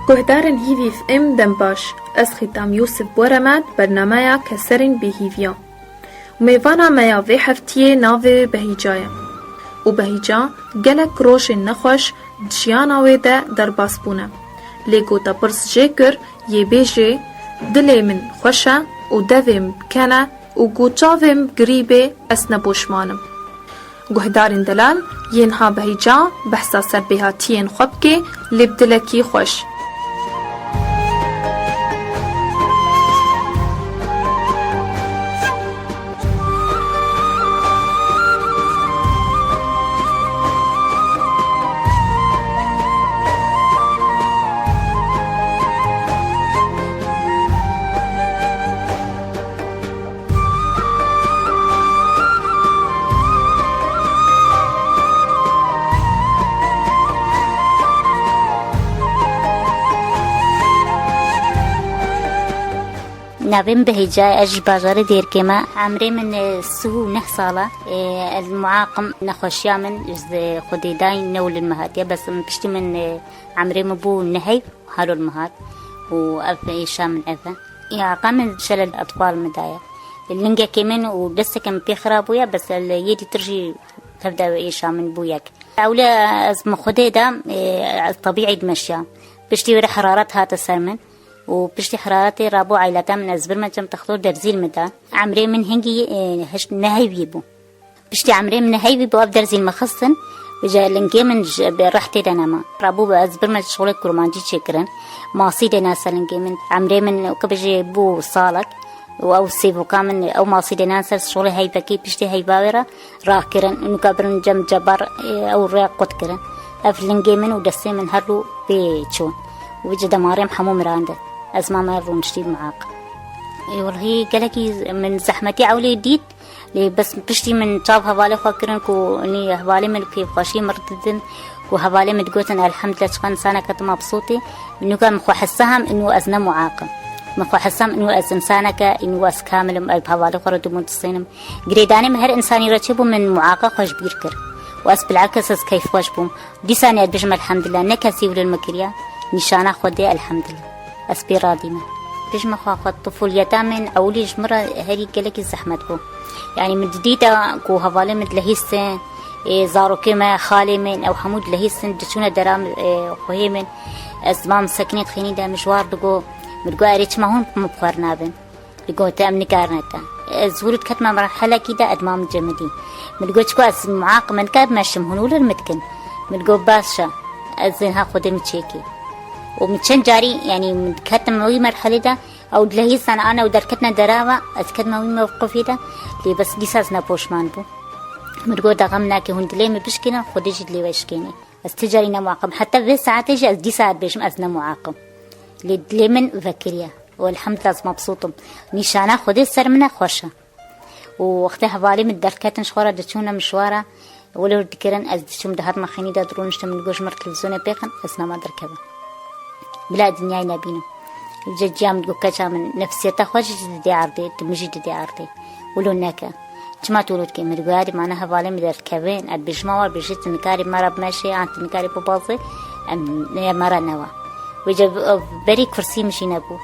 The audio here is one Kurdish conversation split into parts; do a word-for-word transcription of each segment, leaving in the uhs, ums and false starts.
Guhdarên Hîvî F M dem baş. Ez Xîtam Yûsif Boremed, bernameya Keserên Bêhîviyan. Û mêvana me ya vê heftiyê navê wê Behîca ye. Û Behîca gelek rojên nexweş di jiyana wê de derbas bûne. Lê gota pirs jê kir, yê bêjê, dilê min xweş e û devê min bi ken e û ku çavê min bi girî bê, ez ne poşman im. Guhdarên delal, yên ha Behîca behsa serbêhatiyên xwe bike, lê bi dilekî xweş. Navê min Behîca ye, ez ji bajarê Dêrkê me. Emrê min, e, sih û neh sal e. E, ez muaqim, nexweşiya min ji Xwedê dayîn newlin me hatiye. Bes min piştî min, e, emrê min bû neheyv, halol min hat. Û ev êşa min ev e. Îaqa min şelel etfal min daye. Lingekê min û desteke min pê xirab bûye, bes li yê dîtir jî tevde êşa min bû yek. Ewle ez min Xwedê de, e, ez tebîî dimeşiya. Piştî wê re heraret hate ser min û piştî heraretê rabû eylata min, ez birme cem textor derzîl min da. Emrê min hingî, e, heşt neheyvî bû. Piştî emrê min neheyvî bû, ev derzîl min xistin. Vêca lingê min ji bi rehtê de nema. Rabû ez birme şixulê kurmancî çêkirin. Masî dêne ser lingê min. Emrê min weke bijê bû salek. Û ew sêvoka min, ew masî dênan ser şixulê heyvekî, piştî heyva wê re rakirin. Û nika birin cem cebar, e, ew rê qut kirin. Ev lingê min û destê min her du pê çûn. Û vêca demarê min hemû mirandin. Ez mame rûniştî muaq. Ê, welhî gelekî min zehmetî ewlê dît. Lê bes piştî min çav hevalê xwe kirin ku nî hevalê min kêfxweşî mir didin, ku hevalê min digotin, "Elhemdulillah, çiqa insaneke tu mebsût î." Nûka min xwe hissa hem û ez ne muaqim. Min xwe hissa hem û ez insaneke, û ez kamil im, ez bi hevalê xwe re dibûn disênim. Girêdanê min her insanî re çêbû, min muaqa xwe ji bîr kir. Û ez bilakis ez keyfxweş bûm. Dîsa ne dibêjim elhemdulillah, ne kesî wilo min kiriya, nîşana Xwedê elhemdulillah. Ez pê radî me. Dibêjime xwe, xwe tifûliyeta min ewilî ji min re herî gelekî zehmet bû. Yanî min didîta ku hevalê min dilehîstin, ê, zarokê me, xalê min, ew hemû dilehîstin, diçûne dera min, ê, xwehê min. Ez mam sekinî dixînî de min ji war digo, min digo, "Erê çima hûn min bi xwe re nabin?" Digote, "Em nikarine te." Ez hûr diketime merhelekî de, ez mam cemidî. Min digot, "Çiko ez muaq me nikar meşim, hûn wilo min dikin?" Min digot, "Baş e, ez ên ha Xwedê min çêkê." Û min çend carî, yanî min diketim wî merhelê de, ew dilehîsan ane û derketine derava, ez ketime wî mewqifî de, lê bes dîsa ez ne poşman bûm. Min digot, "De xem nake, hûn dilê min bişkêne, Xwedê jî dilê we şikêne." Ez ti carî ne muaqim. Heta vê saetê jî ez dîsa dibêjim, ez ne muaqim. Lê dilê min vekiriye. Û elhemdulillah ez mebsût im. Nîşana Xwedê ser min e, xweş e. Û wextê hevalê min derketin ji xwe re diçûne mişwara, wilo dikirin, ez diçûm dihatime xênî de dirûniştim, min got, "Ji mir televîzyonê pêxin, ez nema derkevim. Bila dinyayê nebînim." Ji ciya min digot, "Keça min, nefsiyeta xwe jî didê erdê, tu min jî didê erdê. Wilo neke." "Çima tu wilo dikî?" Min digot, "Yarî mane hevalê min derkevin, ez dibêjima we, dibêjî tu nikarî me re bimeşê, an tu nikarî bibazê, em, me re newa." Vêca ev berî kursî min jî nebû.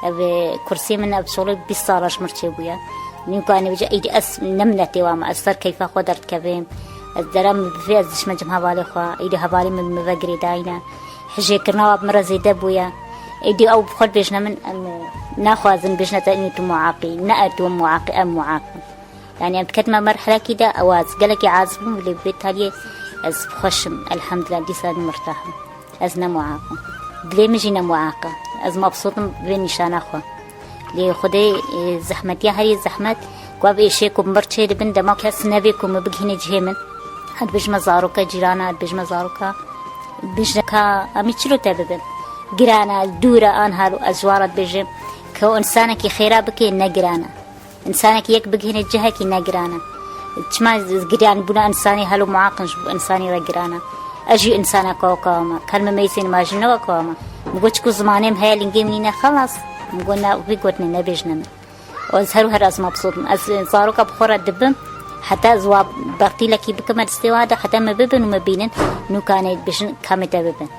Ev, e, kursî min ev şolê bîst sala ji mir çêbûye. Nîka ne vêca êdî ez ne minetê wan me, ez ser keyfa xwe derdikevim. Ez dera min bivê ez diçime cem hevalê xwe, êdî hevalê min bi min ve girêdayî ne. Hijêkirina wan bi min re zêde bûye. Êdî ew bi xwe dibêjine min, em, e, naxwazin bêjine te, êdî tu muaqî, ne tu muaqî, em muaqî. Yanî em diketime merhelekî de, ew ez gelekî aciz bûm, lê vê taliyê ez xweş im, elhemdulillah, dîsa mirtah im. Ez ne muaq im. Dilê min jî ne muaq e. Ez mebsût im vê nîşana xwe. Lê Xwedê, e, zehmetiya herî zehmet, ku ev êşê ku mir çê dibin, dema kes nevê ku min bigihîne cihê min. Ez dibêjime zaroka cîrana, ez dibêjime zaroka, dibêjine ka em ê çilo te bibin. Giran e, dûr e, an halo ez ji wan re dibêjim, ke insanekî xêra bike, ne giran e. Însanekî yek bigihîne cihekî ne giran e. Çima giranîbûna însanî helo muaqin ji bo însanî re giran e? Ez jî însaneka weka me. Kelme meyzên ma jî ne weka me. Min got, çiku zimanê min heye, lingê min nîne, xelas. Min got, ne, vî gotinê nebêjine min. Û ez her û her ez mebsût im. Ez zaroka bi xwe re dibim, heta ez wa bertîlekî bikim destê wa de, heta me bibin û me bînin, nûkanê dibêjin, kamê te bibin.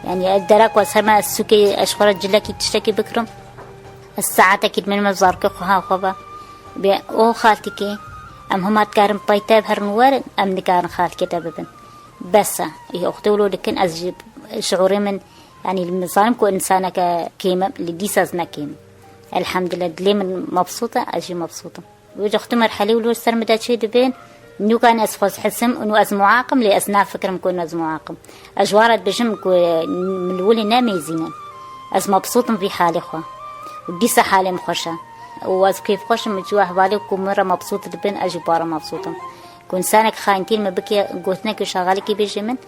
Yani ez dera ku ez herme ez sûkê ez xwe re cilekî tiştekî bikirim. Ez saetekî dimînim ez zarokê xwe ha xwe ve. Bê o xaltîkê em hema dikarin pey te biherin werin, em nikarin xaltîkê te bibin. Bes e. Ê oxtê wilo dikin ez jî şiûrê min, yani li min zanim ku insaneke kêm im, lê dîsa ez ne kêm im. Elhamdulillah, dilê min mebsût e, ez jî mebsût im. Wê coxtî merhelê wilo ser min de çê dibên, nûkan ez xwe ez hisim û ez muaqim, lê ez nafikirim ku ez muaqim. Ez ji wan re dibêjim ku min li wilê nemêzînin. Ez mebsût im vî halê xwe. Û dîsa halê min xweş e. Û ez kêfxweş im ji we hevalê ku min re mebsût dibin, ez jî bi wan re mebsût im. Ku însanek xayintî li min bike, gotinek û şaxalikî bêje min,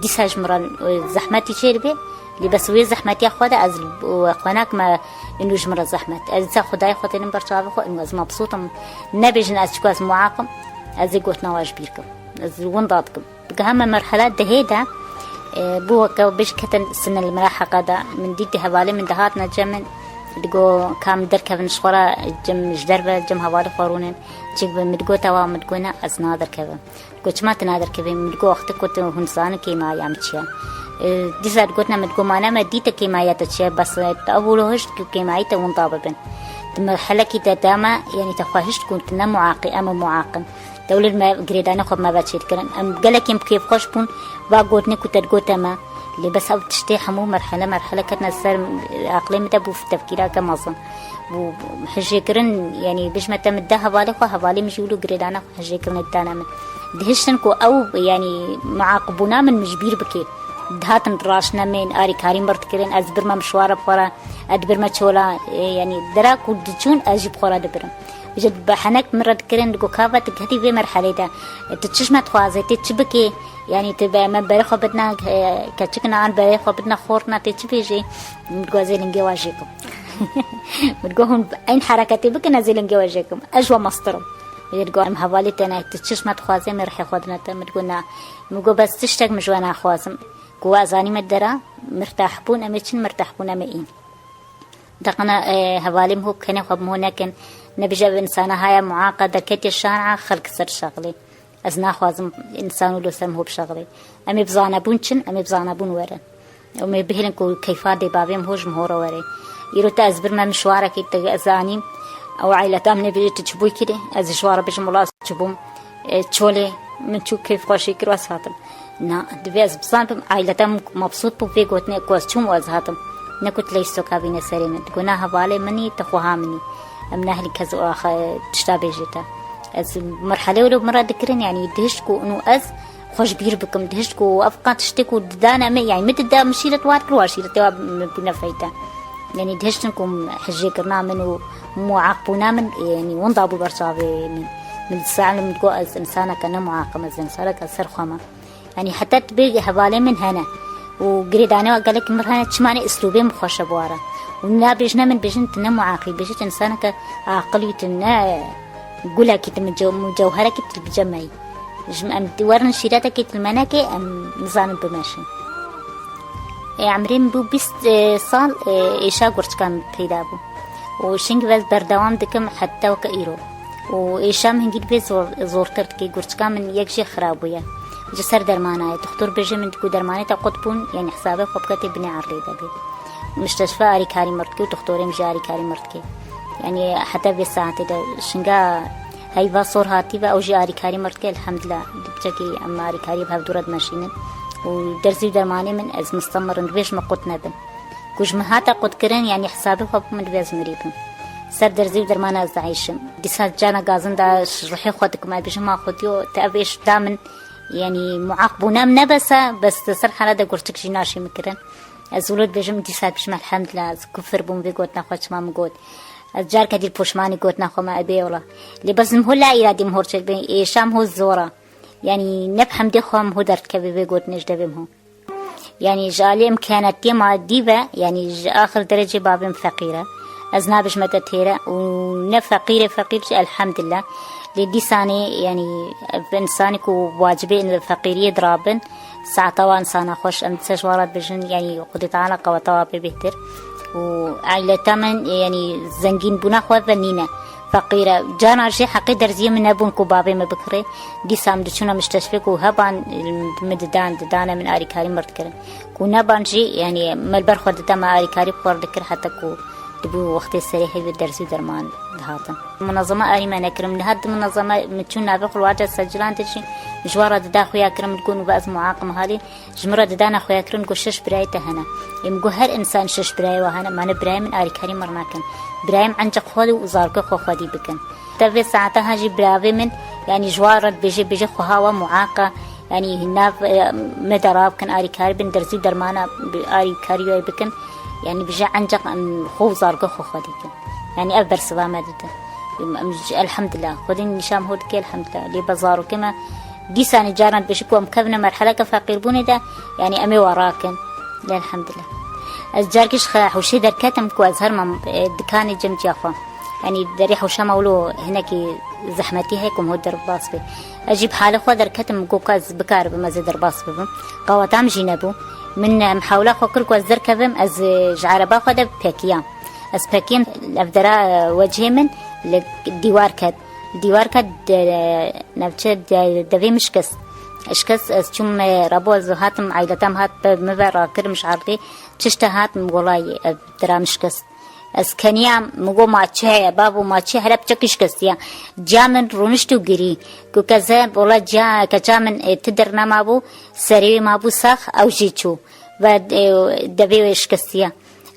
dîsa ji min re, e, zehmetî çê dibe, lê bes wê zehmetiya xwe de ez, e, xwe nakim, e, û ji min re zehmet. Ez dîsa Xwedayê xwe tênim ber çavê xwe, û ez mebsût im. Nebêjin ez çiku ez muaq im, ez ê gotina we ji bîr kim. Ez winda dikim. Digiha me merhela dehê de, e, bû weke bêj ketin sine li min re heqa de. Min dît hevalê min dihatine cem min, digo, ka min derkevin ji xwe re, cem ji derve, cem hevalê xwe rûnin. Çi bi min digot ewa, min digot ne, ez naderkevim. Digo çima tu naderkevî? Min digo wextê ku tu hûn zanin kêmaya min çi ye. E, dîsa digotina min digo mane me dîte kêmaya te çi ye, bes, e, te ew wilo hişt ku kêmayî te winda bibin. Tu merhelekî te dame, yanî te xwe hişt ku tu ne muaqî, em ê muaqin. Te wilo me girêdane xwe me ve çêdikirin. Em gelekî em kêfxweş bûn, va gotinê ku te digote me. Lê bes ev tiştê hemû merhele merhele ketine ser aqilê min de bû tefkîreke mezin. Bû hijêkirin, yanî bijme te min de hevalê xwe, hevalê min jî wilo girêdane xwe hijêkirinê didane min. Dihiştin ku ew, yanî muaqibûna min, min ji bîr bike. Dihatin diraştine min, arîkarî min dikirin, ez dibirme mişwara xwe re, ez dibirme çola, e, yanî dera ku diçûn ez jî bi xwe re dibirim. Ji bi henek min re dikirin, digo ka ve tu ketî vê merhelê de, tu çi ji me dixwaze, tu çi bikê? Yanî tu be, me berê xwe bidina, e, keçik na an berê xwe bidina xortina, tê çi bêjê? Min digot ez ê lingê we jêkim. Min digot hûn eyn hereketê bikin, ez ê lingê we jêkim. Ez ji we mestir im. Min digot em hevalê te ne, tu çi ji me dixwazê, em ê rihê xwe dine te. Min digot na. Min digot bes tiştek min ji we naxwazim. Ku we zanî me dera, mirtah bûn, em ê çin mirtah bûn, em ê în. Deqina, e, hevalê min hû kenê xwe bi min hû nekin. Nebêje ev insana haya muaqa derketiye şana xelk ser şexlê. Ez naxwazim însan wilo ser min hû bişexilê. Em ê bi zanebûn çin, em ê bi zanebûn werin. Em ê bihêlin ku keyfa dê bavê min hû ji min hû re were. Îro te ez birme mişwarekê te ez zanîm. Ew aîleta min ê bêje tu çi bûyî kirê? Ez ji wan re bêjim wela ez çi bûm. E, çolê min çû keyfxweşî kir û ez hatim. Na, divê ez bizanibim, aîleta min mebsût bû vê gotinê ku ez çûm û ez hatim. Ne ku tu leystoka bîne serê min. Digo na hevalê min î, tu xweha min î. Em nehlî kes û axe tişta bêjê te. Ez merhelê wilo min re dikirin, yanî dihişt ku û ez xwe ji bîr bikim. Dihişt ku ev qan tiştê ku didane min, yanî min dida min şîret wa dikir û şîretê wa min bûne feyte. Yanî dihiştin ku hijêkirina min û muaqbûna min, yanî winda bû ber çavê min. Min disa min digot ez însaneke ne muaq im, ez însaneke ser xwe me. Yanî heta tu bê hevalê min hene û girêdane wa gelek mir hene, çima ne îslûbê min xweş e bi wa re. Û nabêjine min bêjin tu ne muaqî, bêjit însaneke aqilî tu ne gulekî tu min cew-, min cewherekî tu bi cem me yî. Ji em werin şîretekê tu li me nekê, em nizanin bimeşin. Ê, emrê min bû bîst, e, sal, e, êşa gurçika min peyda bû. Û şingî ez berdewam dikim heta weke îro. Û êşa min hingî dibê zor-, zortir dikê. Gurçika min yek jê xirab bûye. Ji ser dermana ye. Doktor bêje min ku dermanê te qut bûn, yanî hesabê xwe bike tê binê erdê de bê. Misteşfe arîkarî mir dikê û doktorê min jî arîkarî mir dikê. Yanî heta vê saetê de şinga heyva sor hatî ve ew jî arîkarî mir dike, elhemdulillah. Dipçekî em arîkarî bi hevdû re dimeşînin. Û derzî û dermanê min ez mistemirin, divê ji min qut nebin. Ku ji min hate qutkirin, yanî hesabê xwe bikim, divê ez mirî bim. Ser derzî û dermana ez dieyşim. Dîsa cana gazin de ji rihê xwe dikim, ez bêjim, ma Xwedîyo, te ev êş da min, yanî muaqbûna min nebese, bes di ser hala de gurçik jî naşî min kirin. Ez wilo dibêjim, dîsa dibêjim, elhemdulillah, ez kufir bûm, vê gotina xwe çima min got. Ez careke dî poşmanî gotina xwe me, ebê wela. Lê bes min ho la îradî min hor çêdibê, êşa min ho zor e. Yanî ne bi hemdê xwe min ho derdikeve vê gotinê ji devê min ho. Yanî ji aliyê imkaniyetiyê madî ve, yanî ji axir derecê bavê min feqîr e. Ez nabêjime te têr e û ne feqîrê feqîr jî elhemdulillah. Lê dîsanê, yanî ev insanê ku wacibê feqîriyê dirabin, saeta wan sana xweş, em dîsa ji wan re dibêjin, yanî Xwedê Teala qeweta wan bê bêhtir. Û aîleta min, yanî zengînbûna xwe ve nîne. Feqîr e. Caran jî heqê derziyê min nebûn ku bavê min bikirê. Dîsa min diçûna misteşfê ku heban min didan, didane min arîkarî mir dikirin. Ku neban jî, yanî me li ber xwe dida, me arîkarî bi xwe re dikir heta ku dibû wextê serê heyvê derzî û derman dihatin. Munezeme arî me nekirin. Niha di munezeme min çûn navê xwe li waca Secilan de jî ji wan re dida xuya kirin, min digot, "Nû ve ez muaqim halî." Ji min re didana xuyakirin ku şeş birayê te hene. Ê min got, "Her însan şeş birayê we hene, mane birayê min arîkarî mir nakin. Birayê min enceq xwe û zarokê xwe xwedî bikin." Te vê saeta ha jî biravê min, yanî ji wan re dibêje, bêje xweha we muaqa, yanî nav, e, me de rabikin, arîkarî bin, derzî û dermana bi-, arîkarî wê bikin. Yanî bêje enceq em xwe û zarokê xwe xwedî bikin. Yanî ev bersiva me dide. Em, em ji, elhamdulillah. Xwedî nîşan hûr dike, elhamdulillah. Lê be zarokê me dîsanê caran dibêjin ku em kevine merheleke feqîrbûnê de, yanî em ê we rakin. Lê elhamdulillah. Ez carkî ji xe-, hewşê derketim ku ez herma, e, dikanê cem ciya xwe. Yanî derê hewşa me wilo hinekî zehmetî heye ku em hûr derbas bê. Ez jî bi halê xwe derketim, got ka ez bikaribim, ez ê derbas bibim. Qaweta min jî nebû. Min, e, mihawila xwe kir ku ez derkevim, ez, e, ji ereba xwe de pekiyam. Ez pekiyim, ev dera, e, wecihê min li dîwar ket. Dîwar ket, de-, navçe de-, devê min şikest. Şikest, ez çûm, e, rabo ez hatim, aîleta min hat, bi min ve rakirim ji erdê. Çi ji te hat, min got, "Welay, e, dera min şikest." Ez keniyam, min got, "Ma çi heye, bavo, ma çi, here piçekî şikestiye." Ciya min rûnişt û girî. Got, "Keze, wela ciya, keça min, e, ti dir nemabû, serê wê mabû sax, ew jî çû." Ve, e, devê wê şikestiye.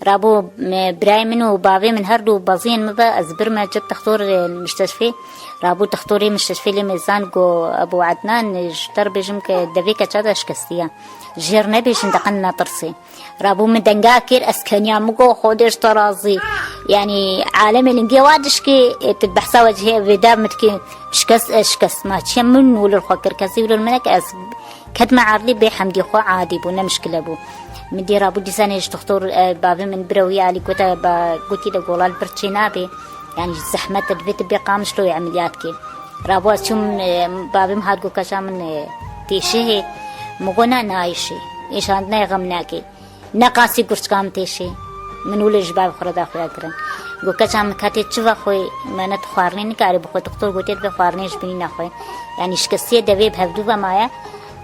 Rabû, me, birayê min û bavê min her du beziyên min ve ez birme cep textor, e, misteshfê. Rabû textorê misteshfê lê mêzan, go, "Ebû Ednan, e, ji te re bêjim ke devê keça te şikestiye. Jêr nebêjin, deqin netirsê." Rabû min denga kir, ez keniya, min go, "Xwedê ji te razî." Yanî alemê lingê wa dişkê, e, tu behsa wecihê vêda min dikî, "Şikest, e, şikest." Ma çiye min wilo li xwe kir, kesî wilo li min neke, ez Ketime erdê bê hemdî xwe adî bû, ne mişkile bû. Min dî rabû dîsanê ji doktor, e, bavê min bira wî alî gote, ba, gotî de golal bir çê nabê. Yanî zehmet e, divê tu bê Qamişloyê emeliyat kê. Rabû ez çûm, e, bavê min hat got, "Keça min, e, têşihê." Min got, "Ne, nayêşê. Êşandinê xem nake." Neqasî gurçika min têşê. Min wilo ji bavê xwe re da xuya kirin. Got, "Keça min, ka tê çi vexwê, me ne tu xwarinê nikarî bixwe." Doktor gotiye, "Divê xwarinê ji binî nexwe." Yanî şikestiyê devê bi hevdû ve maye,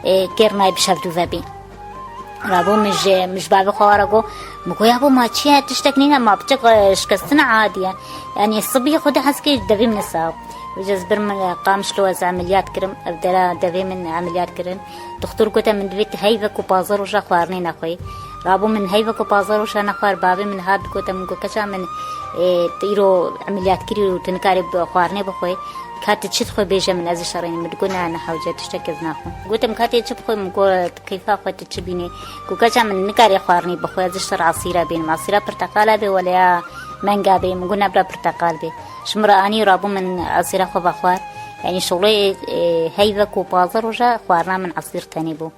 e, kêr nayê bi ji hevdû ve bî. Rabû min ji, min ji bavê xwe re got, min got, "Ya bo ma çi ye, tiştek nîne, ma piçek, e, şikestina adî ye." Yanî sibî xwe de hez kir devê min sax. Vêca ez bir min, e, Qamişlo ez emeliyat kirim, ev dera devê min emeliyat kirin. Doktor gote min divê tu heyvek û pazdeh roja xwarinê nexweyî. Rabû min heyvek û pazdeh roja nexwar, bavê min hat gote min got, "Keça min, e, tu îro emeliyat kirî û tu nikarî bi xwarinê bixweyî. Ka tu çi dixwe bêje min, ez ê şerênim." Min digot, "Ne, ne hewce, tiştek ez naxwim." Gotim, "Ka tê çi bixwe?" Min got, "Keyfa xwe tu çi bînî?" Got, "Keça min nikarî xwarinê bixwe, ez ê ji te re esîra bînim. Esîra pirteqala bê, weleya menga bê." Min got, "Ne bira pirteqal bê." Ji min re anî rabû min esîra xwe vexwar. Yanî şolê, e, heyvek û pazdeh roja xwarina min esîr tenê bû.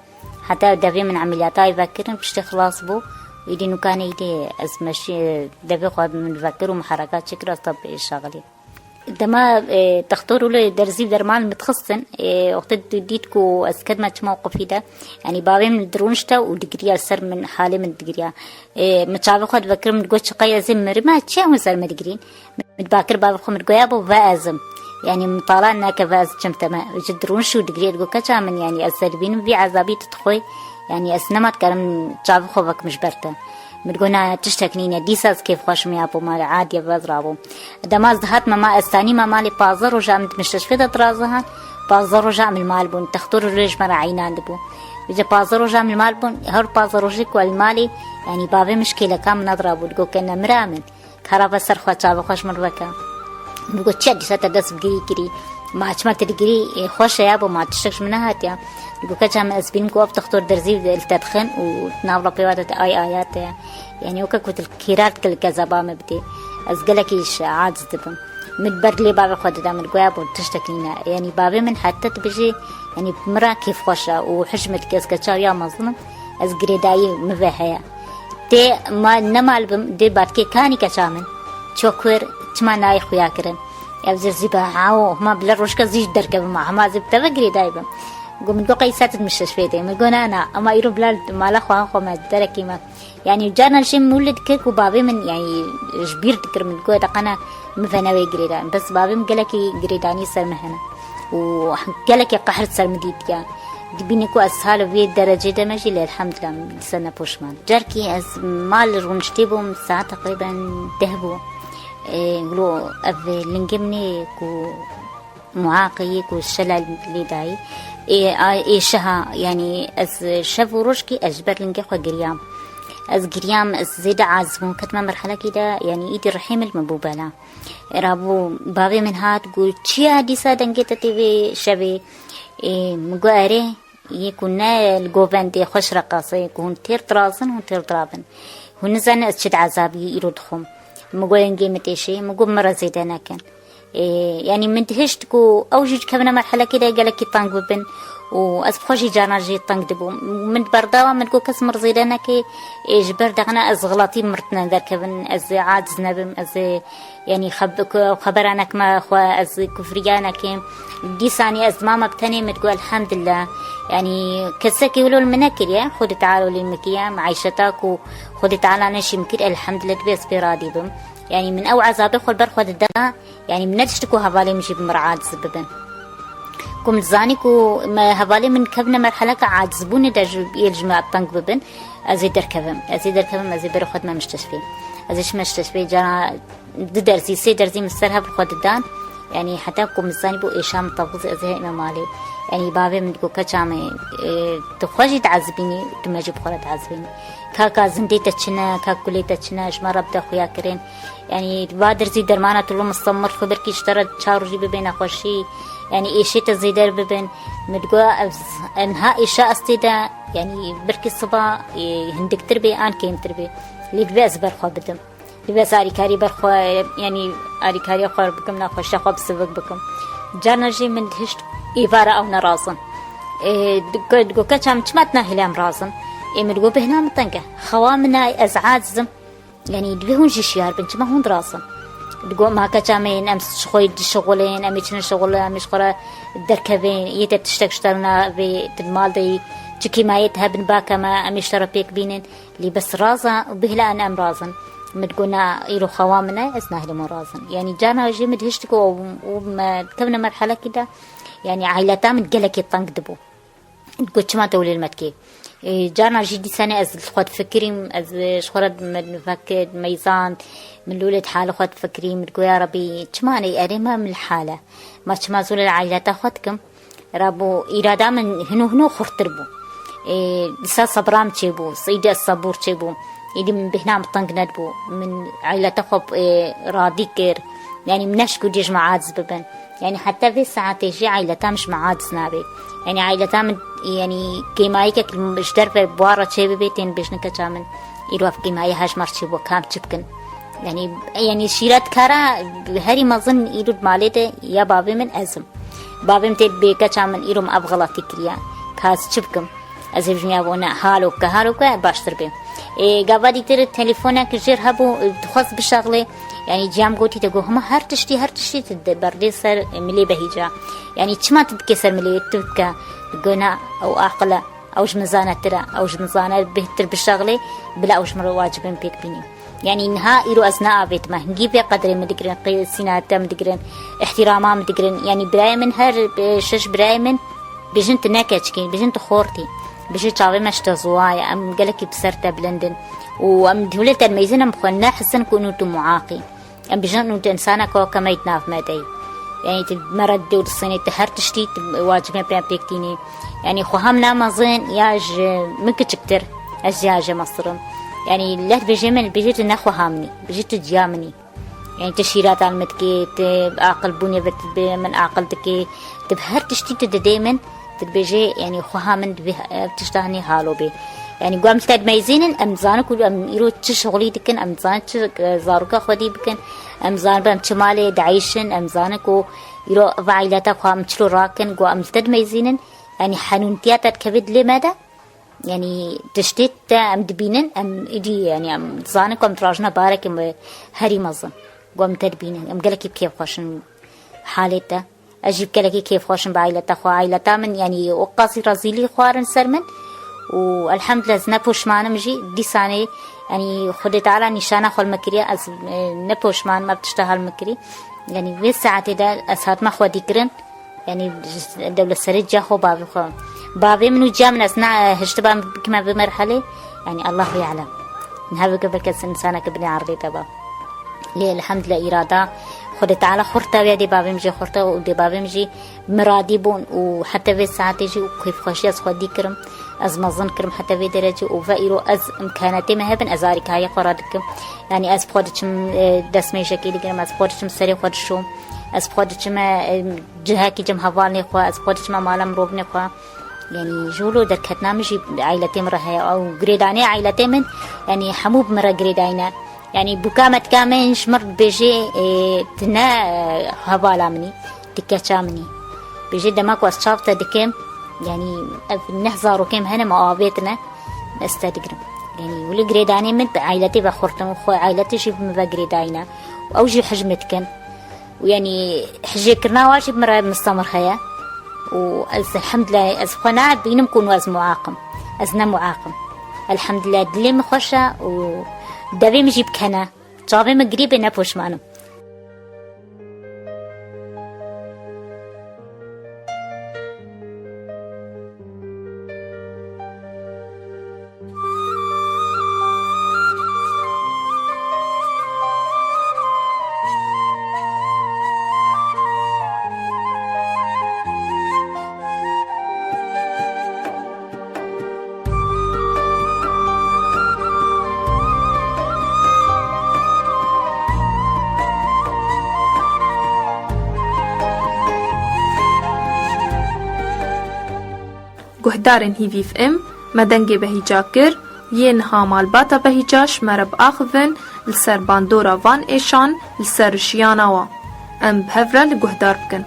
Heta devê min emeliyata wî vekirin, piştî xilas bû. Îdî nûkanê îdî ez meşî devê xwe min vekir û min hereka çêkir, ez tab şaxilî. Dema, e, textor û li derzî derman min dixistin, e, wextê dît ku ez kedime çi mewqifî de, yanî bavê min dirûnişte û digiriya li ser min, halê min digiriya. E, min çavê xwe divekirim, min digot, "Çiqey ez ê mirime, çi em ser me digirîn?" Min dibakir bavê xwe, min digot, "Ya bo ve ez im." Yanî min tala neke ve ez çim teme. Ji dirûniş û digiriyê digot, "Keça min, yanî ez te dibînim vî ezabî tu dixwî. Yanî ez nema dikarim çavê xwe vekim ji ber te." Min digot, "Na, tiştek nîne, dîsa ez kêfxweş im, ya bo male, adî ye, ve ez rabûm." Dema ez dihatime ma, ez tanîme malê, pazdeh roja min di misteshfê de dirazihan, pazdeh roja em li mal bûn. Textor û lê ji me re eynandibû. Vêca pazdeh roja em li mal bûn, her pazdeh rojê ku em li malê, yanî bavê min ji kêleka min nedirabû, digot, "Kene mira min." Kara ve ser xwe, çavê xwe ji min veke. Min got, "Çi ye dîsa te dest bi girî kirî? Ma çima tu digirî, e, xweş e ya bo, ma tiştek ji min nehatiye?" Min got, "Keça min, ez bînim ku ev textor derzî li te dixin û nav lapê wa de te ay aya te ye. Yanî weke ku tu li kîrar dike li kezeba me bidê. Ez gelekî ji aciz dibim." Min ber lê bavê xwe dida, min got, "Ya bo, tiştek nîne." Yanî bavê min heta dibêjê, yanî min re kêfxweş e û hişmet dike, ez keça ya mezin im, ez girêdayî min ve heye. Tê ma, ne mal bim, dê batkê kanî keça min. Çokur, çima nayê xuya kirin? Ev zir zî be, ha, o, hema bile rojka zî derkevim, hema zî bi te ve girêdayî bim. Got, min got, qey saet di mişteşfê de. Min got, na, na, ema îro bila li mala xwe, xwe me, derekî me. Yanî, carna jî min wile dikir ku bavê min, yanî, ji bîr dikir, min got, deqana min vene wê girêdan. Bes bavê min gelekî girêdanî ser min hene. Û gelekî qehr ser min dîtiye. Dibîne ku ez hala vê derecê de me jî, lê elhamdulillah, min dîsa nepoşman. Carkî ez mal rûniştê bûm, saet teqrîben deh bû. Ê, glo ev lingê min ê ku muaqê yê ku şela lê dayî. Ê, a, ê şeha, yanî ez şev û rojkî ez ji ber lingê xwe giriyam. Ez giriyam, ez zêde aciz bûm, ketime merhelekî de, yanî îdî rihê min li min bû bela. Rabû bavê min hat, got, "Çi ya dîsa dengê te tê vê şevê?" Ê, min got, "Erê, yê ku ne li govendê xweş reqasê, ku hûn têr dirazin, hûn têr dirabin. Hûn nizanin ez çi di ezabiyê îro dixwim." Min got, "Lingê min têşê." Min got, "Min re zêde nekin." Ê, yanî min dihişt ku ew jî dikevine merhelekê de gelekî teng bibin û ez bi xwe jî carna jî teng dibûm. Min berdawa min got, "Kes min re zêde neke, ê, ji ber dexine ez xelatî min re tine derkevin, ez ê aciz nebim, ez ê, yanî xeb-, ku-, xebera nekime xwe, ez kufriya nekim." Dîsanî ez mama bi tenê min got, "Elhamdulillah." Yanî kesekî wilo li min nekiriye, Xwedê Teala wilo li min kiriye, meîşeta ku Xwedê Teala neşî min kir, elhamdulillah, divê ez pê radî bim. Yanî min ew ezabê xwe li ber xwe dida, yanî min nedişt ku hevalê min jî bi min re aciz bibin. Ku min zanî ku me hevalê min kevne merheleka acizbûnê de ji yê ji me teng bibin, ez ê derkevim. Ez ê derkevim, ez ê berê xwe dime mişteşfê. Ez ê çime mişteşfê, cara du derzî, sê derzî min ser hev xwe didan. Yanî heta ku min zanî bû êşa min tevlî ez ê heme malê. Yanî bavê min digot, "Keça min, e, tu xwe jî diezibînî, tu me jî bi xwe re diezibînî. Kaka zindê te çi ne, kak kulê te çi ne, ji me re bide xuya kirin." Yanî va derzî dermana tu lo mustemir xwe birkî ji te re çar rojî bibe nexweşî. Yanî êşê te zêder bibin. Min digot, "Ev z-, niha êşa ez tê de, yanî birkî siba, e, hindiktir bê an kêmtir bê. Lê divê ez ber xwe bidim." Divê ez alîkarî ber xwe, yanî alîkariya xwe bikim, nexweşiya xwe bi sivik bikim. Carna jî min dihişt êvara ew nerazin. Ê, digo-, digo, "Keça min, çima tu nahêlî em razin?" Ê, min digo, "Bêhna min teng e. Xewa min e, ez aciz im. Yanî divê hûn jî şiyar bin, çima hûn dirazin?" Digo, "Ma keça min, em ji xwe dişixulin, em ê çin şixul, em ê ji xwe re derkevin, yê te tiştek ji te re navê, tu di mal de yî, çi kêmayê te hebin bake me, em ê ji te re pêk bînin." Lê bes raza û bihla an em razin. Min digot, "Na, îro xewa min e, ez nahêlim wan razin." Yanî carna jî min dihişt ku û me dikevine merhelekî de, yanî aîleta min gelekî teng dibû. Digot, "Çima te wile li me dikê?" Ê, carna jî dîsane ez li xwe difikirîm, ez ji xwe re me vekir, meyzand, min lûlê di halê xwe difikirîm. Min digot, "Ya Rebî, çima ne erê me min li hale? Ma çima zû li aîleta xwe dikim?" Rabû îrada min hino hino xurtir bû. Ê, dîsa sebra min çêbû, îdî ez sebûr çêbûm. Îdî min bêhna min teng nedibû. Min eyleta xwe, ê, radî kir. Yanî min neşkû dî ji me aciz bibin. Yanî heta vê saetê jî eyleta min ji me aciz nabe. Yanî eyleta min, yanî kêmayîkek ji derve bi wan re çêbibe, tên bêjin keça min. Îro ev kêmayî hej me re çêbû, kam çi bikin? Yanî, yanî şîret kara herî mezin îro di malê de ya bavê min ez im. Bavê min tê bê keça min îro min ev xelatî kiriye. Ka ez çi bikim? Ez ê bijim ya bo ne, halo bike, halo bike, baştir bê. Ê, gava dîtir telefonek jêr hebû, dixwest bişexlê. Yanî ciyam gotî te got, hema her tiştî, her tiştî tu de berdê ser milê behîca. Yanî çima tu dikê ser milê, tu bike? Got na, ew aqil e. Ew ji min zanetir e. Ew ji min zane bêhtir bişexlê, bila ew ji min re wacibên pêk bînî. Yanî niha îro ez neavêtime. Hingî vê qedrê min digirin, qê-, sînayeta min digirin, îhtîrama min digirin. Yanî birayê min her, e, şeş birayê min bêjin tu ne keçikî, bêjin tu xortî. Bêjin çavê me ji te ziwa ye, em gelekî bi ser te bilind in. Û em dewlê te dimeyzin, em xwe nehizin ku nû tu muaqî. Em bijin û tu insanek weke me yî di nav me de yî. Yanî tu me re dewr disênî, tu her tiştî tu wacibên pê pêk tînî. Yanî xweha min a mezin ya ji min kiçiktir, ez jî ya jê meztir im. Yanî leh dibêjê min, dibêjê tu ne xweha min î, dibêjê tu ciya min î. Yanî tu şîreta li min dikî, tu aqilbûnê ve tu bi min aqil dikî, tu bi her tiştî tu didê min, tu dibêjê, yanî xweha min divê ev tişta hinî halo bê. Yanî ku em li te dimeyzînin, em dizanin ku em îro çi şixulî dikin, em dizanin çi, e, zaroka xwedî bikin, em dizanin em çi malê dayîşin, em dizanin ku îro va îleta xwe em çilo rakin, ku em li te dimeyzînin, yanî henûntiya te dikeve dilê me de, yanî tiştê te em dibînin, em îdî, yanî em dizanin ku em dirajine barekê me herî mezin, ku em te dibînin, em gelekî bi kêfxweş in halê te. Ez jî bi gelekî kêfxweş im bi aîleta xwe. Aîleta min, yanî, weqasî rezîlî xwarin ser min û elhemdulillah ez ne poşman im jî. Dîsanê, yanî, Xwedê Teala nîşana xwe li min kiriye, ez, e, ne poşman im ev tişta hal min kirî. Yanî, vê saetê de ez hatime xwedîkirin. Yanî, dewlet serê ciya xwe bavê xwe. Bavê min û ciya min ez ne, hiştiba bikime vê merhelê. Yanî, Allahu ya'lem. Niha veke belke ez insaneke binê erdê te ba. Lê elhemdulillah, îrada Xwedê Teala xurte wê, dê bavê min jê xurte û dê bavê min jî miradî bûn û heta vê saetê jî û kêfxweşî ez xwedî kirim. Ez mezin kirim heta vê derecê û ve îro ez îmkanetê me hebin, ez arîkariya xwe radikim. Yanî ez bi xwe diçim, e, destmêjekê digirim, ez bi xwe diçim serê xwe dişom, ez bi xwe diçim, e, cihekî cem hevalnê xwe, ez bi xwe diçim mala mirovnê xwe. Yanî ji wilo derketina min jî aîletê min re heye. Ew girêdanê aîletê min, yanî hemû bi min re girêdayî ne. Yanî bûka me tika min ji min re dibêjê, e, tu ne, e, hevala min î, tu keça min î. Bêjê dema ku ez çav te dikim, yanî ev neh zarokê min hene, me avêtine, ez te digirim. Yanî wilo girêdanê min bi aîletê ve xurt in, xwe aîletê jî bi min ve girêdayî ne. Û ew jî hej min dikin. Û yanî hijêkirina wan jî bi min re mistemir heye. Û ez elhemdulillah ez xwe nabînim ku ez muaq im. Ez ne muaq im. Elhemdulillah dilê min xweş e û devê min jî bi kene. Çavê min girî bê ne poşman im. Guhdarên Hîvî F M, me dengê Behîca kir, yê niha malbata Behîca ji me re biaxivin li ser bandora van êşan, li ser jiyana wan. Em bi hev re li guhdar bikin.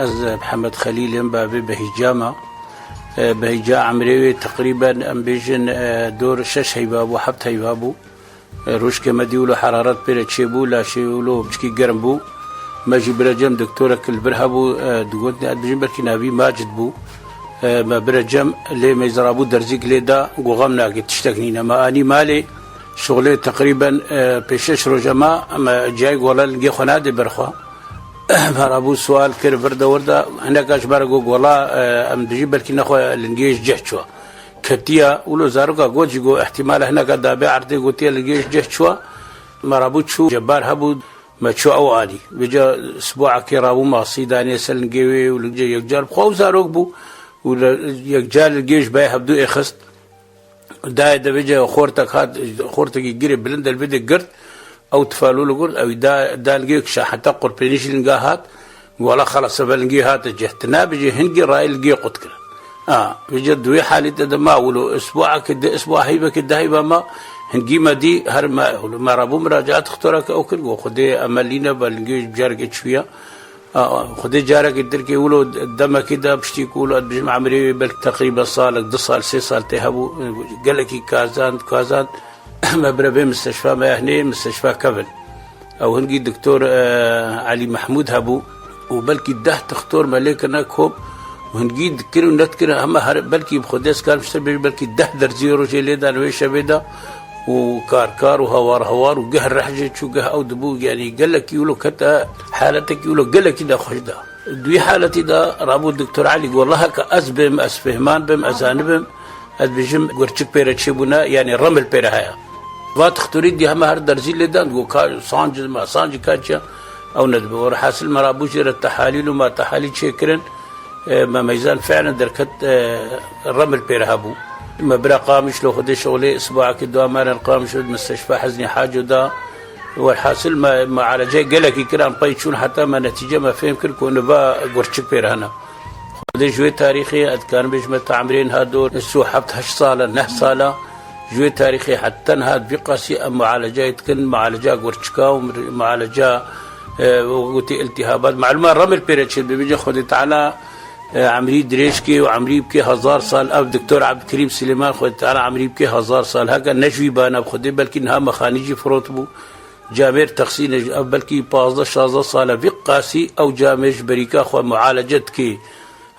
Ez Mihemed Xelîl im, bavê Behîca me. Behîca emrê wê teqrîben em bêjin dor şeş heyva bû, heft heyva bû. Rojkê me dî wilo heraret pê re çêbû, laşê wilo piçkî germ bû. Me jî bira cem doktorek li vir hebû, e, digot, ez dibêjim belkî navî Macid bû. E, me bira cem lê meyzra bû derzîk lê da, got xem nake, tiştek nîne. Me anî malê, şixulê teqrîben, e, pê şeş roja ma, me ciyayê gola lingê xwe nadê ber xwe. Me rabû sual kir, vir de wir de, hineka ji me re got, gola, e, em dibêjin belkî nexwe lingê ji cih çû. Ketiya, wilo zaroka got jî got, îhtîmal e hineka dabê erdê gotiye lingê ji cih çû. Me rabû çû, Cebar hebû, me çû ew alî. Vêca sibûakê rabû masî danê ser lingê wê û lingê yekcar bi xwe ew zarok bû û li, yekcar lingê ji bayê hevdû êxist. Dayê de vêca xortek hat, xortekî girê bilind el bidê girt, ew tifalû li girt, ew da, da lingê kişa heta qurpênî jî linga hat. Wala xelas, eve lingê hate cih. Tu nabêjî hingî rayê lingê qut kirin. A, vêca di wê halî te de ma wilo isbuakê di isbua heyvekê di heyva ma hingî me dî her me wilo me rabû miracaat xtoreke ew kir, got, Xwedê emelî ne ve lingê ji carekê çûya. A, Xwedê carekê tirkê wilo demekê de piştî ku wilo ez bijim emrê wê belkî teqrîben salek, du sal, sê sal tê hebû, gelekî kazand, kazand. Me bire vê misteşfa me ya hinê misteşfa kevin. Ew hingî doktor, e, Elî Mehmûd hebû û belkî deh tixtor me lê kirine kom û hingî dikir û nedikir heme her belkî bi xwe dest kar miştir bêj belkî deh derzî rojê lê dan wê şevê de û kar kar û hawar hawar û geh reh jê çû geh ew dibû, yanî gelekî wilo kete haletekî wilo gelekî nexweş da. Di wî haletî de rabû doktor Elî got, Wela heke ez bêm, ez fêhman bim, ez zanibim, ez bêjim gurçik pê re çêbûne, yanî remil pê re heye. Va tixtorî dî heme her derzî lê dan, got, ka sancî me, sancî ka çi ye, ew nedibe. Werhasil me rabû jê re tehalîl û ma tehalîl çêkirin, e, me meyzan fi'len derket, e, remil pê re hebû. Me bira Qamişlo Xwedê şolê, isbuakê dua me re Qamişlo di misteşfa Heznî Haco da. Werhasil me, me aleceyê gelekî kir, em pey çûn heta me netîce me fêm kir ku niva gurçik pê re hene. Xwedê ji wê tarîxê ez dikarim bêjim me tamrên ha dor, sî û heft heşt sal e, neh sal e. Ji wê tarîxê heta niha di vî qasî em mualecayê dikin, mualeca gurçika û mir-, mualeca, e, wek gotî, iltîhabat. Malûma remil pê re çêdibe, bêje Xwedê Teala, e, emrî dirêj kê û emrî bike hezar sal. Ev Doktor Ebdulkerîm Silêman, Xwedê Teala emrî bike hezar sal. Heke ne ji wî bana bi Xwedê, belkî niha mexanî jî firotibû. Camêr Texsînê ji, ev belkî pazdeh şazdeh sal e, vî qasî ew camêr ji berîka xwe mualece dike.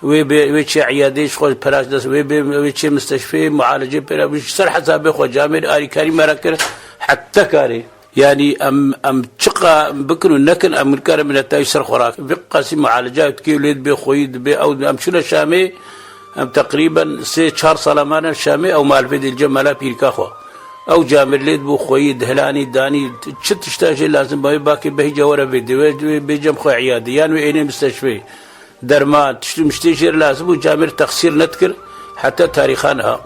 Wê bê, wê çê îyadeyê ji xwe peraş dest, wê bê, wê çê misteşfê mualece pê re, ji ser hesabê xwe camêr arîkarî me re kir, heta karê. Yanî em, em çiqa bikin û nekin, em nikare minetayî ser xwe rakin. Vî qasî mualece dike û lê dibê xweyî dibê ew, em çûne Şamê, em teqrîben sê çar sala mane Şamê, ew malfê dê li cem mela pîrika xwe. Ew camêr lê dibû xweyî, dihilanî, danî, çi tişta jê lazim ba wê bakê behîca were vê dê, wê, wê bê cem xwe îyadê, yan wê ênê misteşfê. Derman, tişt û miştê jê re lazim bû, camêr texsîr nedikir heta tarîxa niha.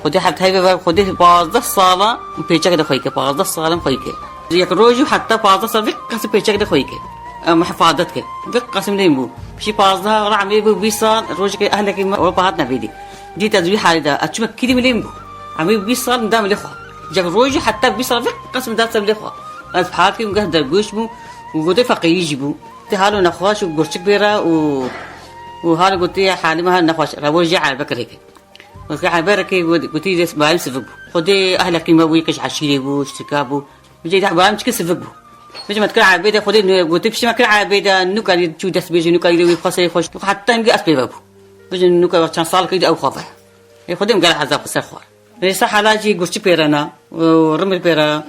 Xwedê heft heyve ver, Xwedê pazdeh sala pêçek de xweyke, pazdeh sala xweyke. Yek roj û heta pazdeh sal vî qasî pêçek de xweyke. Em hifadet ke. Vî qasî lê bû. Pişî pazdeh ra emê bû bîst sal, rojekê ehlekî me Ewropa hatine vêdî. Dît ez wî halî de, ez çûme kîrî lê bû. Emê bîst sal da lê xwe. Yek roj û heta bîst sal vî qasî da lê xwe. Ez hal kî geh dergûş bû û gotê feqîrî jî bû. Tê halo nexweş û gurçik bê re û, û halo gotê halî me hal nexweş. Revo jê erbe kirêke. Wextê Eber kê got-, gotî dest bayim sivik bû. Xwedê ehleqî me bû, yek ji eşîrê bû, ji tirka bû. Bicê de bayim çike sivik bû. Bicê me dikir ebê de Xwedê nû-, gotî piştî me kir ebê de nû karî çû dest bêjî, nû karî wî xwesê xweş. Heta hingî ez pê ve bû. Bicê nû ka çend sal kî ew xwe ve. Ê Xwedê min gel ezab ser xwar. Rêsa hala jî gurçî pêrena, û rimil pêra.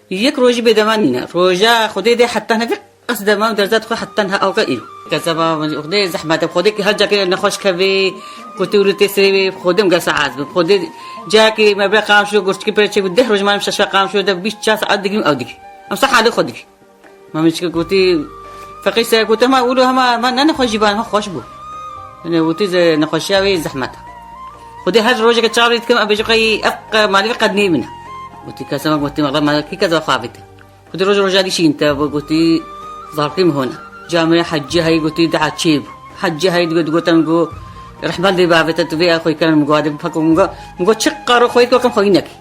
Yek rojî bêdema nîne. Roja Xwedê de heta ne vê qas dema û derzet xwe heta niha awka îro. Kezeba Xwedê zehmet e. Xwedê ki her cakê nexweş kevê, ku tu û tê sirê wê, Xwedê gel saaz bi. Xwedê cakê me bire qamşo, gurçikî pêre çê bû, deh roj manim şeşa qamşo de bîst çar saet digîm ew digî. Em sa halê xwe digî. Ma min çike gotî, feqîr ser gote, ma wilo hema, ma ne nexweş jî ban, hema xweş bû. Yanî gotî ze-, nexweşiya wê zehmet e. Xwedê her rojeke çavê dikim, em bêjim qey ev qe-, malê wê qednê min e. Gotî, kesa me gotî, wela me kî keza xwe avête. Gotî, roj roja dî şîn te bû, gotî, zarokê min hone. Camê hecî heyî gotî, daha çê bû. Hecî heyî digot, digotin go, rehmet lê bavête, tu vê xweykirin min go, adê bifeko min go, min go, çi qaro xweyî kokim xweyî nekî.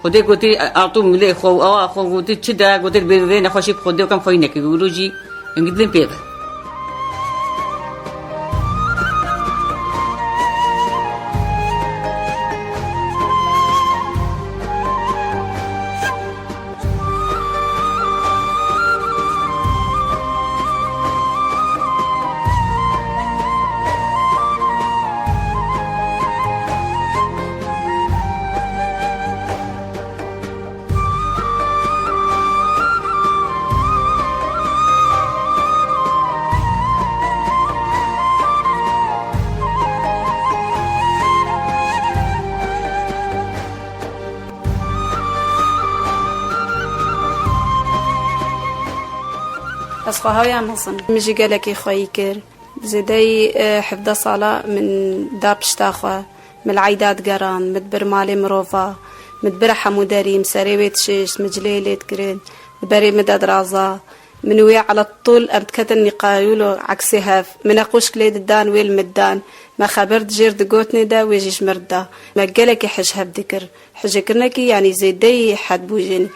Xwedê gotî, "Artû milê xwe û awa xwe," gotî, "Çi de?" Gotî, "Bê, bê nexweşî bi Xwedê kam xweyî nekî." Wilo jî hingî dilên pê ve. Ez xwe heya mezin. Min jî gelekî xweyî kir. Zêdeyî, e, hevdeh sala min da pişta xwe. Min li eyda digeran, min dibir malê mirova, min dibire hemû derî, min serê wê dişişt, min cilê lê dikirin, li berê min de diraza. Min û wê ala tûl em diketin nîqayûlo, eksê hev. Min neqûşk lê didan, wê li min didan. Me xeber dijêr di gotinê de, wê jî ji mir dida. Me gelekî hij hev dikir. Hijêkirinekî, yanî zêdeyî hed bû jî.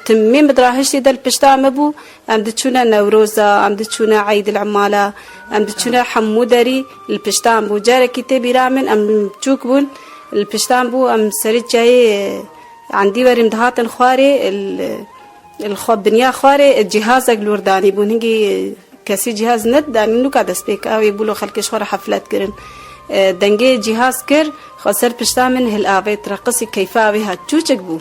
Timî min di rahiştî de li pişta me bû. Em diçûne Newroza, em diçûne Eydil Emala, em diçûne hemû derî li pişta em bû. Carekî tê bîra min, em çûk bûn, li pişta em bû, em serî çiyayê Endî werî em dihatin xwarê, li, li xwe binya xwarê, cîhazek li wir danî bûn. Hingî Kesî cîhaz nedida, nûka destpêka wê bûlo xelkê ji xwe re heflet kirin. E, dengê cîhaz kir, xwe ser pişta min hilavêt, reqisî keyfa wê hat, çûçik bû.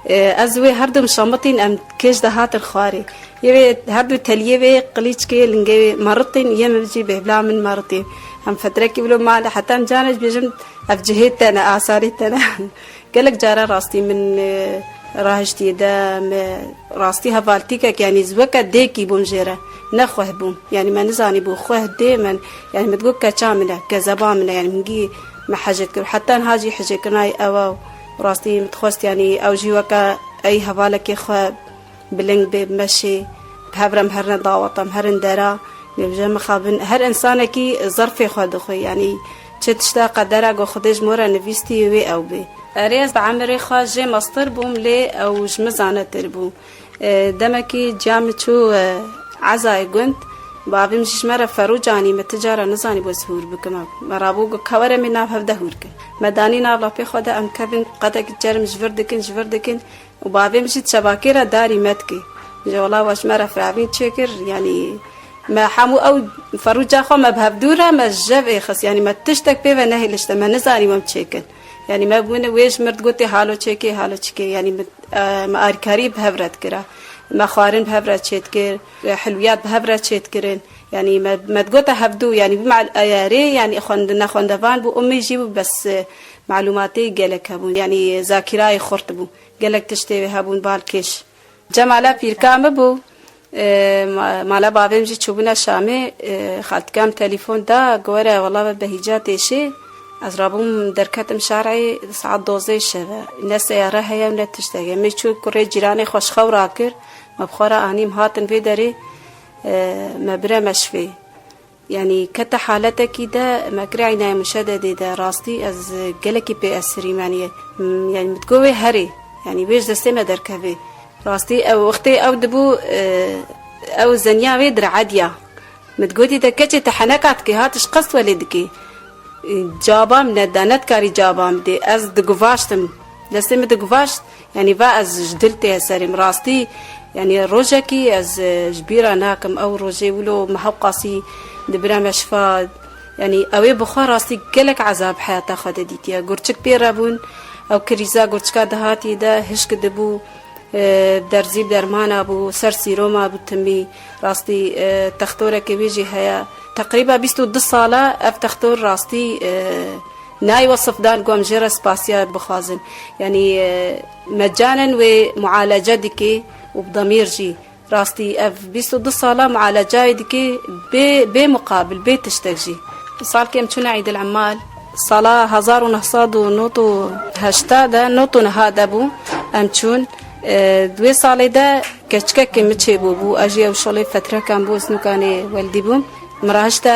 E, ez wê her du mişamitîn, em kêş de hatin xwarê. Yê wê her du teliyê wê qilîçkê lingê wê meritîn, yê min jî bêhbla min meritîn. Em fetrekî wilo male, heta em caran jî bêjim, ev cihê te ne, asarê te ne. Gelek cara rastî min, e, rahiştiye de me rastî hevaltîkek, yanî ez weke dêkî bûm jê re. Ne xweh bûm. Yanî me nizanî bû xweh dê min. Yanî min digot keça min e, kezeba min e. Yanî min gî me hejêt kir. Heta niha jî hejêkirina ew e. Rastî min dixwest, yanî ew jî weke ey hevalekê xwe biling bê, meşê, bi hev re em herine dawet, em herin dera, nêvje mixabin. Her insanekî zerfê xwe dixwe, yanî çi tişta qedera ku Xwedê ji min re nivîstî wê ew bê. Erê, ez bi emirê xwe jê mestir bûm, lê ew ji min zanetir bû. E, demekî ciya min çû, e, ezayê gund, bavê min jî ji me re ferû canî, me ti cara nizanî bû ez hûr bikim. Me rabû ku ka were me nav hev de hûr kin. Me danî nav lapê xwe de, em kevin qedek cerim ji vir dikin, ji vir dikin. Û bavê min jî di şebakê re darî me dikê. Ji wela we ji me re firavîn çêkir, yanî me hemû ew ferûca xwe me bi hevdû re me ji jev êxist, yanî me tiştek pê ve nehêlişte, me nizanî em çêkin. Yanî me bûne wê ji mir digotê halo çêkê, halo çikê, yanî me, e, me arîkarî bi hev re dikira. Me xwarin bi hev re çêdikir, e, hilwiyat bi hev re çêdikirin. Yanî me, me digote hevdû, yanî bi mal-, e, rê, yanî xwend-, nexwendevan bû, umê jî bû, bes, e, malûmatê gelek hebûn. Yanî zakîrayê xurt bû. Gelek tiştê wê hebûn balkêş. Cemala pîrka min bû. E, ma-, mala bavê min jî çûbûne Şamê. E, xaltika min telefon da, got, "Were, wela ve behîca têşê." Ez rabûm derketim şarê saet dozê şeve. Ne seyare heye û ne tiştek. Em ê çû kurê cîranê xwe ji xew rakir. Me bi xwe re anî, em hatin vê derê, e, me bire meşvê. Yanî kete haletekî de me kire eynayê muşededê de, rastî ez gelekî pê esirîm, yanî, m-, yanî min digot wê herê, yanî wê ji destê me derkevê. Rastî ew wextê ew dibû, e, ew zeniya wê dirediya. Min digotî te keçê te heneka dikê, ha tu ji qest welê dikê. E, caba min neda, nedikarî caba min dê. Ez diguvaştim. Destê min diguvaşt, yanî va ez ji dil tê serê min. Rastî, yanî rojekî ez, e, ji bîra nakim. Ew rojê wilo me hewqasî dibire me şifa. Yanî ew ê bi xwe rastî gelek ezab heyata xwe de dîtiye. Gurçik pê re bûn, ew krîza gurçika dihatî de hişk dibû, e, derzî dermana bû, ser sîroma bû timî. Rastî, e, textorekê wê jî heye. Teqrîba bîst û du sala ev textor rastî, e, Nayê wesifdan ku em jê re spasiya bixwazin. Yanî, e, mecanen wê mualece dike û bi demîr jî. Rastî ev bîst û du sala mualecayê dike bê, bê muqabil, bê tiştek jî. Salkê em çûne Eydil Emal, sala hezar û neh sed û nod û heşta de, nod û neha de bû, em çûn. E, di wê salê de keçikekê min çêbûbû, ez jî ew şolê fetrekan bû, ez nûkanê weldî bûm. Min rahişte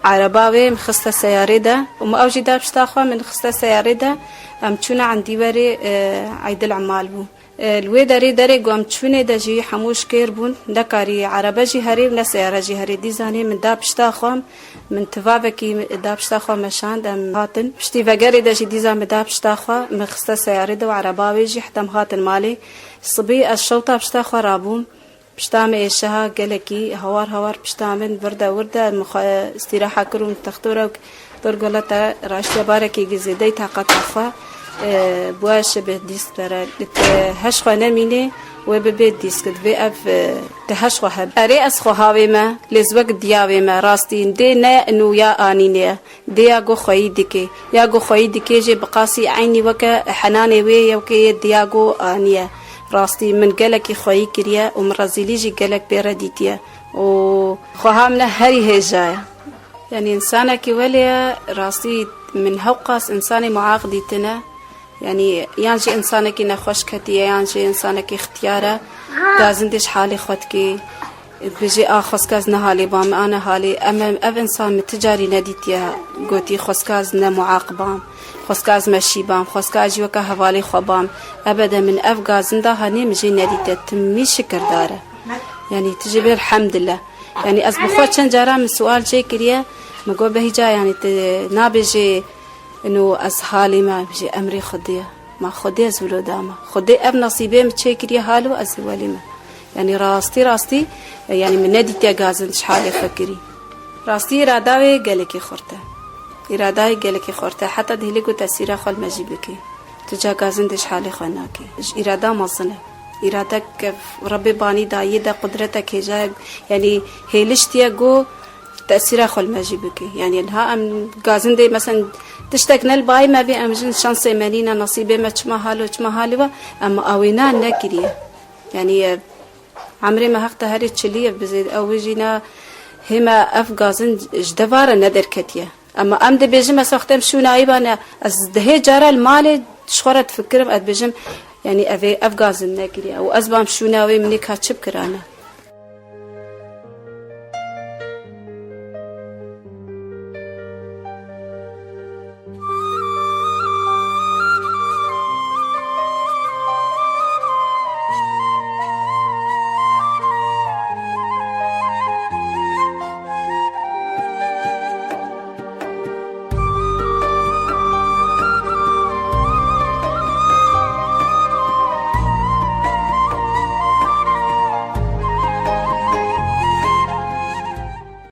Ereba wê min xiste seyarê de û min ew jî da pişta xwe, min xiste seyarê de, em çûne endî werê, e, Eydil Emal bû. E, li wê derê, derê ku em çûnê de jî hemû şikêr bûn, nekarî erebe jî herê û ne seyare jî herê. Dîzanê min da pişta xwe, min tivavekî da pişta xwe meşand, em hatin. Piştî vegerê de jî dîza min da pişta xwe, min xiste seyarê de û ereba wê jî heta em hatin malê. Sibî ez şewta pişta xwe rabûm. Pişta min êşiha gelekî hawar hawar pişta min, vir de wir de min xwe îstîraha kir û min textorek tor gola te raştiya barekî zêdeyî taqeta xwe, e, bûye şibih dîsk bere. Li te heş xwe nemînê, wê bibê dîsk, divê ev, e, te heş xwe hebe. Erê ez xwe havê me, lê ez wek diya wê me, rastî dê ne inu ya anînê ye. Dê ya ku xweyî dike. Ya ku xweyî dike jê bi qasî eynî weke henanê wê ye, weke yê diya ku aniye. Rastî min gelekî xweyî kiriye û min rezîlî jî gelek pê re dîtiye. Û xweha min e herî hêja ye. Yanî însanekî welê ye, rastî min hewqas însanê muaq dîtine. Yanî, yan jî însanekî nexweş ketiye, yan jî însanekî xtiyar e, gazindê ji halê xwe dikê. Bijê, a xwestka ez ne halê bam, a ne halê. Em, em, ev însan min ti carî nedîtiye, gotî, xwestka ez ne muaq bam, xwestka ez meşî bam, xwestka ez jî weke hevalê xwe bam. Ebede min ev gazinda hanê min jê nedîtiye. Timî şikirdar e. Yanî, tu jê bê elhemdillah. Yanî, ez bi xwe çend cara min sual jê kiriye, min got, Behîca, yanî, tu nabêjê, Ino ez halî me, bijî emrê Xwedê ye. Ma Xwedê ez wilo dama. Xwedê ev nesîbê min çêkiriye halo ez welî me. Yanî rastî rastî, e, yanî min nedîtiye gazin ji halê xwe kirî. Rastî îrada wê gelekî xurt e. Îrada wê gelekî xurt e. Heta dihêlê ku tesîra xwe li me jî bike. Tu ca gazin dê ji halê xwe nake. Ji îrada mezin e. Îradek Rebbê banî dayê de qudretek hêja ye. Yanî hêliş tiye ku tesîra xwe li me jî bike. Yanî niha em gazin dê, mesen, tiştek ne li bayê me bê, em jin şansê me nîne, nesîbê me çima halo, çima halê we, em awêna nekiriye. Yanî, e, emrê me heq te herê çilî ye bizê, ew jî ne hê me ev gazin ji devare ne derketiye. Ema em dibêjin, mesela, wextê em şûna wî bane, ez dehê cara li malê ji xwe re difikirim, ez dibêjim, yanî, ev ê, ev gazin nekiriye. Û ez bam şûna wê, min ê ka çi bikirane?